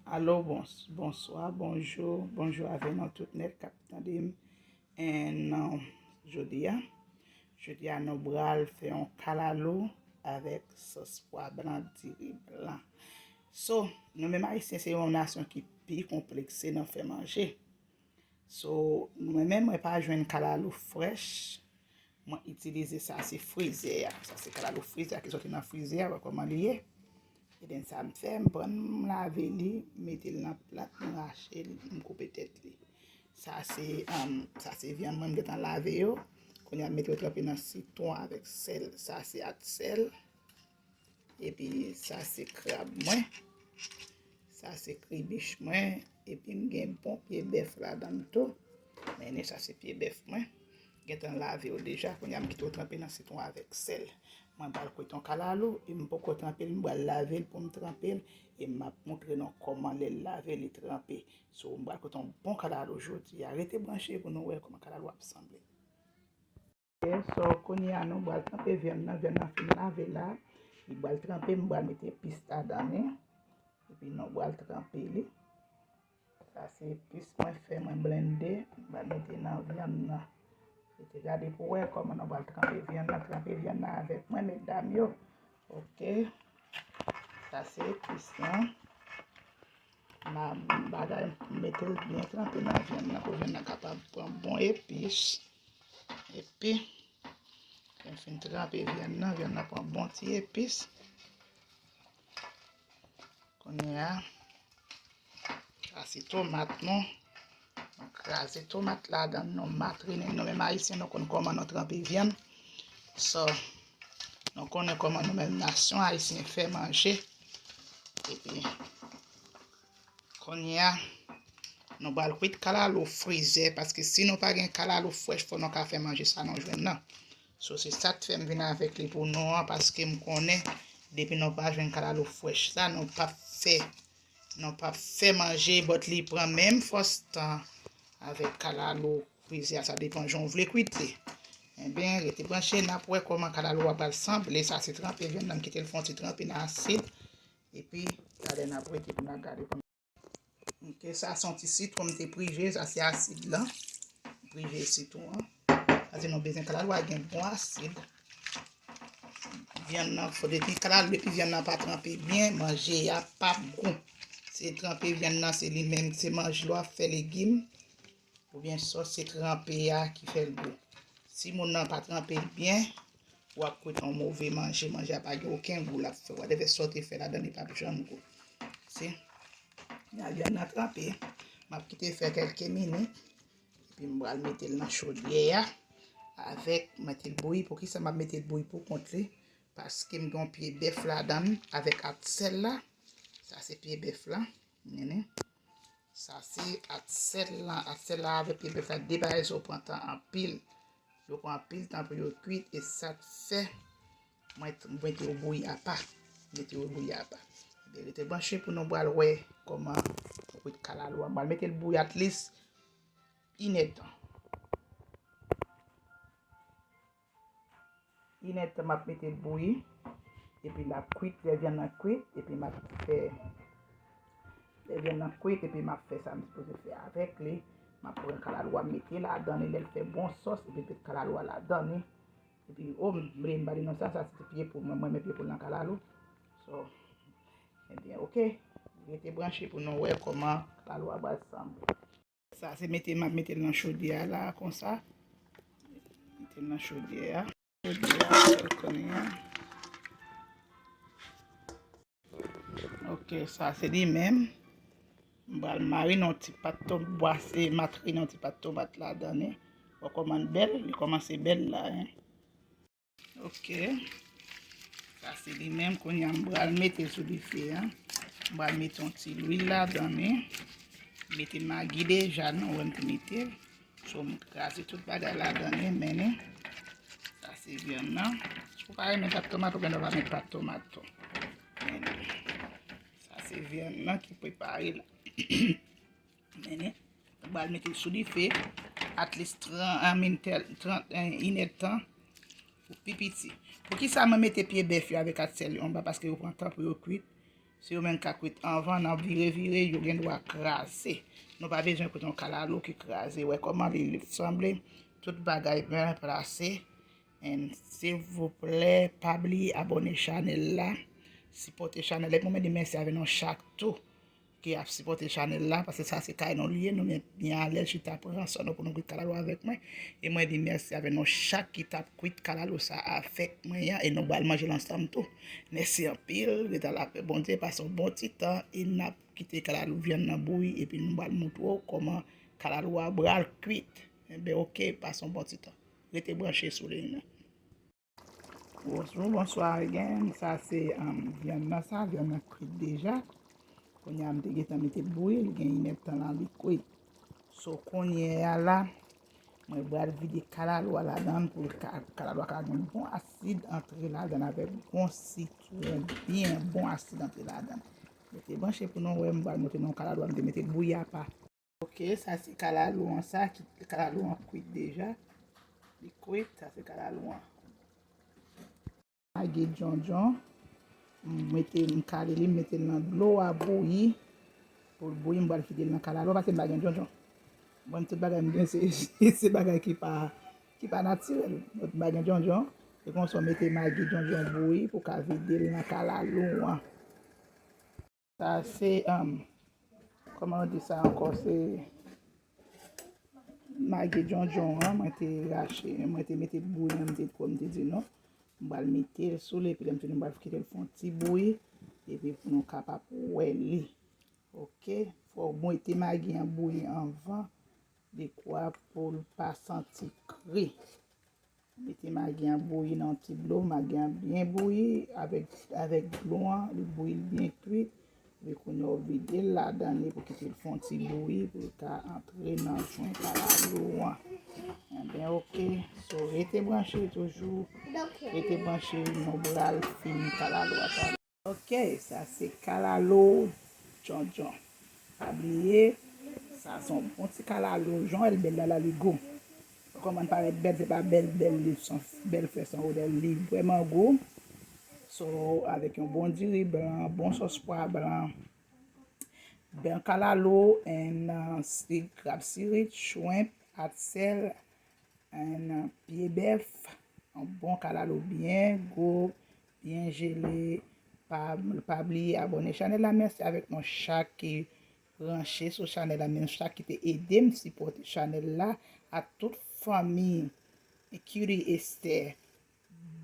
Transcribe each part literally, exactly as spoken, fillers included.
Alo, bons-, bonswa, bonjou, bonjou avè nou tout nèt k ap tande m. And, um, jodi a, jodi a nou pral fè yon kalalou avèk sòs pwa blan, diri blan. So, nou menm Ayisyen se yon nasyon ki pi konplekse nan fè manje. So, mwen menm, mwen pa jwenn kalalou frèch. Mwen itilize sa, se frizè a. Sa se kalalou frizè a ki soti nan frizè a, wè kòman li ye. E then sa m fè, m pran, m lave li, m mete l nan plat, m rache l, m koupe tèt li. Sa se, um, sa se vyann mwen, m gentan lave yo. Kounye a, m mete yo tranpe nan sitwon avèk sèl. Sa se aksèl. Epi sa se krab mwen. Sa se kribich mwen. Epi m gen bon pye bèf ladan l tou. Men sa se pye bèf mwen. Gentan lave yo deja. Kounye a m kite yo tranpe nan sitwon avèk sèl. Mwen pral kwit yon kalalou. E m poko tranpe l. M pral lave l pou m tranpe l. E m ap montre nou kòman lè l lave, li tranpe. So, m pral kwit yon bon kalalou jodi a. Rete branche pou nou wè kòman kalalou ap sanble. Ok, so, kounye a nou pral tranpe vyann nan, vyann nan fin lave la. Li pral tranpe, m pral mete epis ladan li. Epi nou pral tranpe li. Sa se epis mwen fè, mwen blende, m pral mete nan vyann nan. Rete gade pou wè kòman nou pral tranpe vyann nan, tranpe vyann nan avèk mwen, medam yo. Ok, sa se epis lan. M a bagay, m mete l byen tranpe nan vyann nan pou vyann nan kapab pran bon epis. Epi, lè m fin tranpe vyann nan, vyann nan pran bon ti epis. Kounye a, sa se tomat nou. Nou kraze tomat ladan, nou matrine, nou menm Ayisyen, nou konn kòman nou tranpe vyann. So, nou konnen kòman nou menm nasyon Ayisyen fè manje. Epi, kounye a, nou pral kwit kalalou frizè, paske si nou pa gen kalalou frèch, fò nou ka fè manje sa nou jwenn nan. So, se sa k fè m vin avèk li pou nou an, paske m konnen depi nou pa jwenn kalalou frèch sa, nou p ap fè, nou p ap fè manje, but li pran menm fòs tan avèk kalalou frizè a, sa depan jan w vle kwit li. Ebyen, rete branche, n ap wè kòman kalalou a pral sanble. Sa se tranpe vyann nan, m kite l fè yon ti tranpe nan asid. Epi, talè n ap rete pou n ap gade pou n. Ok, sa se yon ti sitwon m te prije, sa se asid lan. M prije sitwon an. Paske nou bezwen kalalou a gen bon asid. Vyann nan, fò depi kalalou, depi vyann nan pa tranpe byen, manje a p ap gou. Se tranpe vyann nan, se li menm, se manje lè w ap fè legim. Oubyen sòs se tranpe a ki fè l gou. Si moun nan pa tranpe l byen, w ap kwit yon move manje, manje a pa gen okenn gou l ap fè. Whatever sa w te fè ladan li p ap janm gou. Se, la vyann nan tranpe, m ap kite fè kèlke minit, epi m pral mete l nan chodyè a, avèk, mete l bouyi. Poukisa m ap mete l bouyi pou kont li? Paske m gen yon pye bèf ladan l, avèk aksèl la. Sa se pye bèf la. Mennen. Sa se aksèl la, aksèl la avèk pye bèf la, de bagay sa yo pran tan anpil. Yo pran anpil tan pou yo kwit, e sa k fè mwen t-, mete yo bouyi apa. Mete yo bouyi apa. Ebyen, rete branche pou nou pral wè kòman nou kwit kalalou a. M pral mete l bouyi at least inèdtan. Inèdtan m ap mete l bouyi, epi l ap kwit, lè vyann nan kwit, epi m ap fè, lè vyann nan kwit, epi m ap fè sa m sipoze fè avèk li. M ap pran kalalou a, m mete ladan li, lè l fè bon sòs, epi m met kalalou a ladan li. Epi, o, m bliye m pa di nou sa, sa se pye poul mwen, mwen renmen pye poul nan kalalou. So, ebyen, ok, rete branche pou nou wè kòman kalalou a pral sanble. Sa se mete, m ap mete l nan chodyè a la, konsa. Mete l nan chodyè a. Chodyè a, konnen an. Ok, sa se li menm. M pral marine yon ti pat tom-, bwase, matrine yon ti pat tomat ladan li. Wè kòman l bèl, li kòmanse bèl la, en. Ok. Sa se li menm. Kounye a m pral mete l sou dife a. M pral mete yon ti lwil ladan li. Mete magi deja, nou wè m te mete l. So, m kraze tout bagay ladan li, mennen. Sa se vyann nan. Si w pa renmen pat tomat, ou gen dwa pa met pat tomat tou. Mennen. Sa se vyann nan ki prepare la. Mennen, m pral mete l sou dife, at least trant, I mean, tèl, trant, eh, inèdtan, pou pi piti. Poukisa mwen mete pye bèf yo avèk aksèl yo anba? Paske yo pran tan pou yo kwit. Si yo menm ka kwit anvan, nan vire vire, yo gen dwa kraze. Nou pa bezwen kwit yon kalalou ki kraze. Wè kòman li sanble, tout bagay byen plase. And silvouplè, pa bliye abòne chanèl la, sipòte chanèl la. Epi mwen di mèsi avè nou chak tou ki ap sipòte chanèl la, paske sa se kay nou li ye, nou met byen alèz chita pran san nou pou nou kwit kalalou avèk mwen. E mwen di mèsi avè nou chak ki t ap kwit kalalou sa avèk mwen an, e nou pral manje l ansanm tou. Mèsi anpil, rete a lapè Bondye, pase yon bon ti tan, e n ap kite kalalou vyann nan bouyi, epi nou pral montre w kòman kalalou a pral kwit. Enben, oke, pase yon bon ti tan. Rete branche sou liy nan. Bonjou, bonswa again. Sa se, um, vyann nan sa, vyann nan kwit deja. Kounye a m te gentan mete l bouyi, li gen inèdtan la li kwit. So, kounye a la, mwen pral vide kalalou a ladan l pou l ka, kalalou a ka gen bon asid antre ladan l avèk bon sitwon, byen bon asid antre ladan l. Rete branche pou nou wè, m pral montre nou kalalou a m te mete l bouyi apa. Ok, sa se kalalou an sa, ki kalalou an kwit deja. Li kwit, sa se kalalou an. Magi djondjon, m mete, m kale li, m mete l nan dlo a bouyi. Pou l bouyi, m pral vide l nan kalalou, paske m pa gen djondjon. Mwen, tout bagay m gen, se, se bagay ki pa, ki pa natirèl. Donk, m pa gen djondjon. Se konsa, w mete magi djondjon bouyi pou w ka vide l nan kalalou an. Sa se, um, kòman yo di sa ankò? Se magi djondjon an, mwen te rache, mwen te mete bouyi an, m te, kòm m te di nou. M pral mete l sou li, epi lè m fini, m pral kite l fè yon ti bouyi, epi pou nou kapab wè li. Ok, fò w mete magi an bouyi anvan, dekwa pou l pa santi kri. Mete magi an bouyi nan yon ti dlo, magi an byen bouyi, avèk, avèk dlo an, li bouyi, li byen kwit. Epi kounye a w vide l ladan li pou kite l fè yon ti bouyi, pou l ka antre nan jwen kalalou an. Enben, ok. So, rete branche toujou. Rete branche, nou pral fini kalalou a. Ok, sa se kalalou djondjon. Pa bliye, sa se yon bon ti kalalou. Jan l bèl la, la li gou. Kòman l parèt bèl, se pa bèl, bèl li, se yon bèl fè, se yon odè, li vrèman gou. So, avèk yon bon diri blan, bon sòs pwa blan, bèl kalalou, and, uh, si-, krab sirit, shrimp, atsèl, and, uh, pye bèf, yon bon kalalou byen gou, byen jele. Pa, pa bliye abòne chanèl la. Mèsi avèk nou chak ki branche sou chanèl la, men chak ki te ede m sipòte chanèl la, ak tout fanmi Cutie Esther.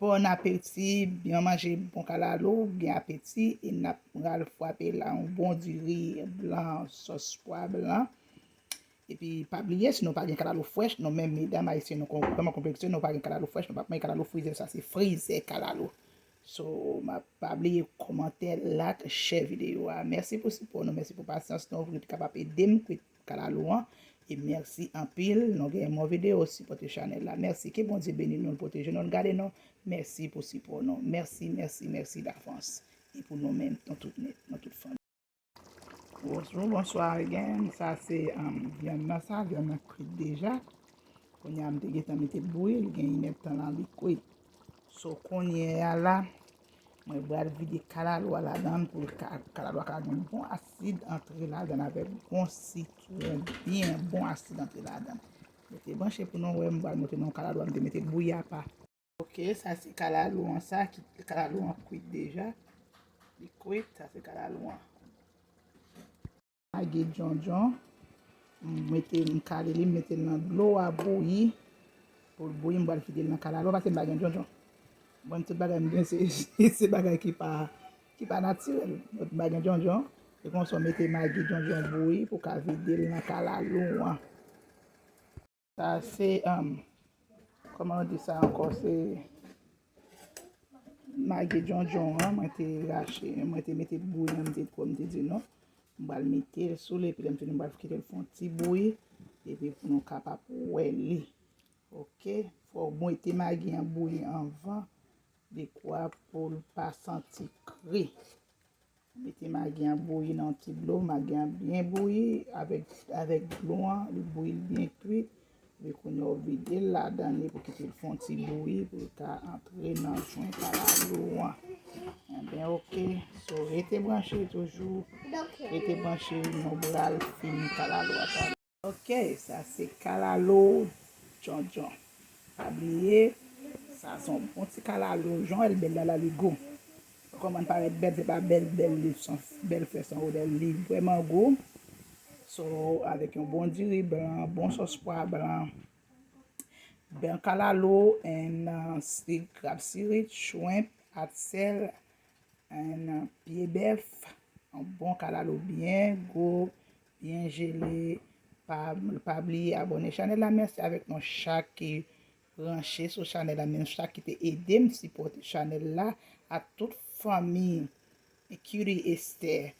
Bon apeti, byen manje, bon kalalou, gen apeti, e n ap pral frape la yon bon diri blan, sòs pwa blan. Epi pa bliye, si nou pa gen kalalou frèch, nou menm medam ayisyen, nou kon-, vrèman konplekse, nou pa gen kalalou frèch, nou p ap manje kalalou frizè, sa se frizè kalalou. So, m ap, pa bliye kòmantè, like, share videyo a. Mèsi pou sipò nou, mèsi pou pasyans nou, pou kapab ede m kwit kalalou an. E mèsi anpil, nou gen yon videyo, sipòte chanèl la. Mèsi, ke Bondye beni nou, l pwoteje nou, l gade nou. Mèsi pou sipò nou. Mèsi, mèsi, mèsi davans. E pou nou menm, nou tout nèt, nou tout fanmi. Bonjou, bonswa again. Sa se, um, vyann nan sa, vyann nan kwit deja. Kounye a m te gentan mete l bouyi, li gen inèdtan la li kwit. So, kounye a la, mwen pral vide kalalou a ladan l pou l ka, kalalou a ka gen bon asid antre ladan l avèk bon sitwon, byen bon asid antre ladan l. Rete branche pou nou wè, m pral montre nou kalalou a m te mete l bouyi apa. Ok, sa se kalalou an sa, ki kalalou an kwit deja. Li kwit, sa se kalalou an. Magi djondjon, m mete, m kale li, m mete l nan dlo a bouyi. Pou l bouyi, m pral vide l nan kalalou, paske m pa gen djondjon. Mwen, tout bagay m gen, se, se bagay ki pa, ki pa natirèl. Donk, m pa gen djondjon. Se konsa, w mete magi djondjon bouyi pou w ka vide l nan kalalou an. Sa se, um, kòman yo di sa ankò? Se magi djondjon an, mwen te rache, mwen te mete bouyi an, m te, kòm m te di nou. M pral mete l sou li, epi lè m fini, m pral kite l fè yon ti bouyi, epi pou nou kapab wè li. Ok, fò w mete magi an bouyi anvan, dekwa pou l pa santi kri. Mete magi an bouyi nan yon ti dlo, magi an byen bouyi, avèk, avèk dlo an, li bouyi, li byen kwit. Epi kounye a w vide l ladan li pou kite l fè yon ti bouyi, pou l ka antre nan jwen kalalou an. Ebyen, oke. So, rete branche toujou. Rete branche, nou pral fini kalalou a. Oke, sa se kalalou djondjon. Pa bliye, sa se yon bon ti kalalou. Jan l bèl la, la li gou. Kòman l parèt bèl, se pa bèl, bèl li, se yon bèl fè, se yon odè, li vrèman gou. So, avèk yon bon diri blan, bon sòs pwa blan, bèl kalalou, and, uh, stick, krab sirit, shrimp, adsèl, and, uh, pye bèf, yon bon kalalou byen gwo, byen jele. Pa, pa bliye abòne chanèl la. Mèsi avèk nou chak ki branche sou chanèl la, men chak ki te ede m sipòte chanèl la, ak tout fanmi Cutie Esther.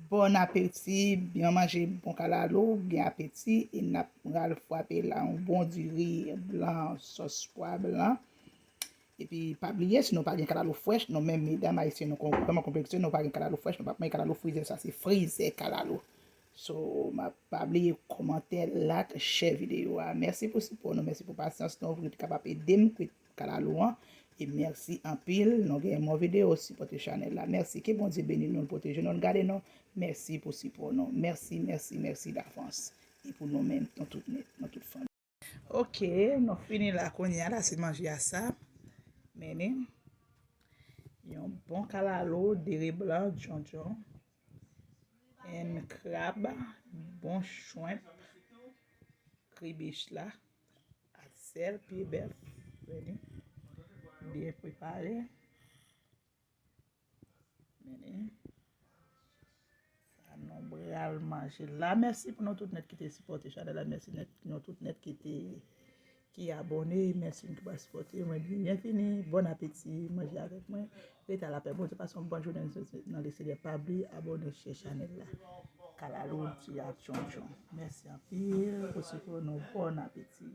Bon apeti, byen manje, bon kalalou, gen apeti, e n ap pral frape la yon bon diri blan, sòs pwa blan. Epi pa bliye, si nou pa gen kalalou frèch, nou menm medam ayisyen nou kon-, vrèman konplekse, nou pa gen kalalou frèch, nou p ap manje kalalou frizè, sa se frizè kalalou. So, m ap, pa bliye kòmantè, like, share videyo a. Mèsi pou sipò nou, mèsi pou pasyans nou, pou kapab ede m kwit kalalou an. E mèsi anpil, nou gen yon videyo, sipòte chanèl la. Mèsi, ke Bondye beni nou, l pwoteje nou, l gade nou. Mèsi pou sipò nou. Mèsi, mèsi, mèsi davans. E pou nou menm, nou tout nèt, nou tout fanmi. Oke, nou fini la kounye a, la se manje a sa. Mennen. Yon bon kalalou, diri blan, djondjon. And krab, bon shrimp, kribich la, adsèl, pye bèf, ready. Byen prepare. Mennen. Sa nou pral manje la. Mèsi pou nou tout nèt ki te sipòte chanèl la. Mèsi nèt, nou tout nèt ki te, ki abòne. Mèsi nou ki pral sipòte mwen. Byenvini. Bon apeti. Manje avèk mwen. Rete a lapè Bondye. Pase yon bòn jounen nan Lesenyè. Pa bliye abòne, share chanèl la. Kalalou, ti a tchonchon. Mèsi anpil pou sipò nou. Bon apeti.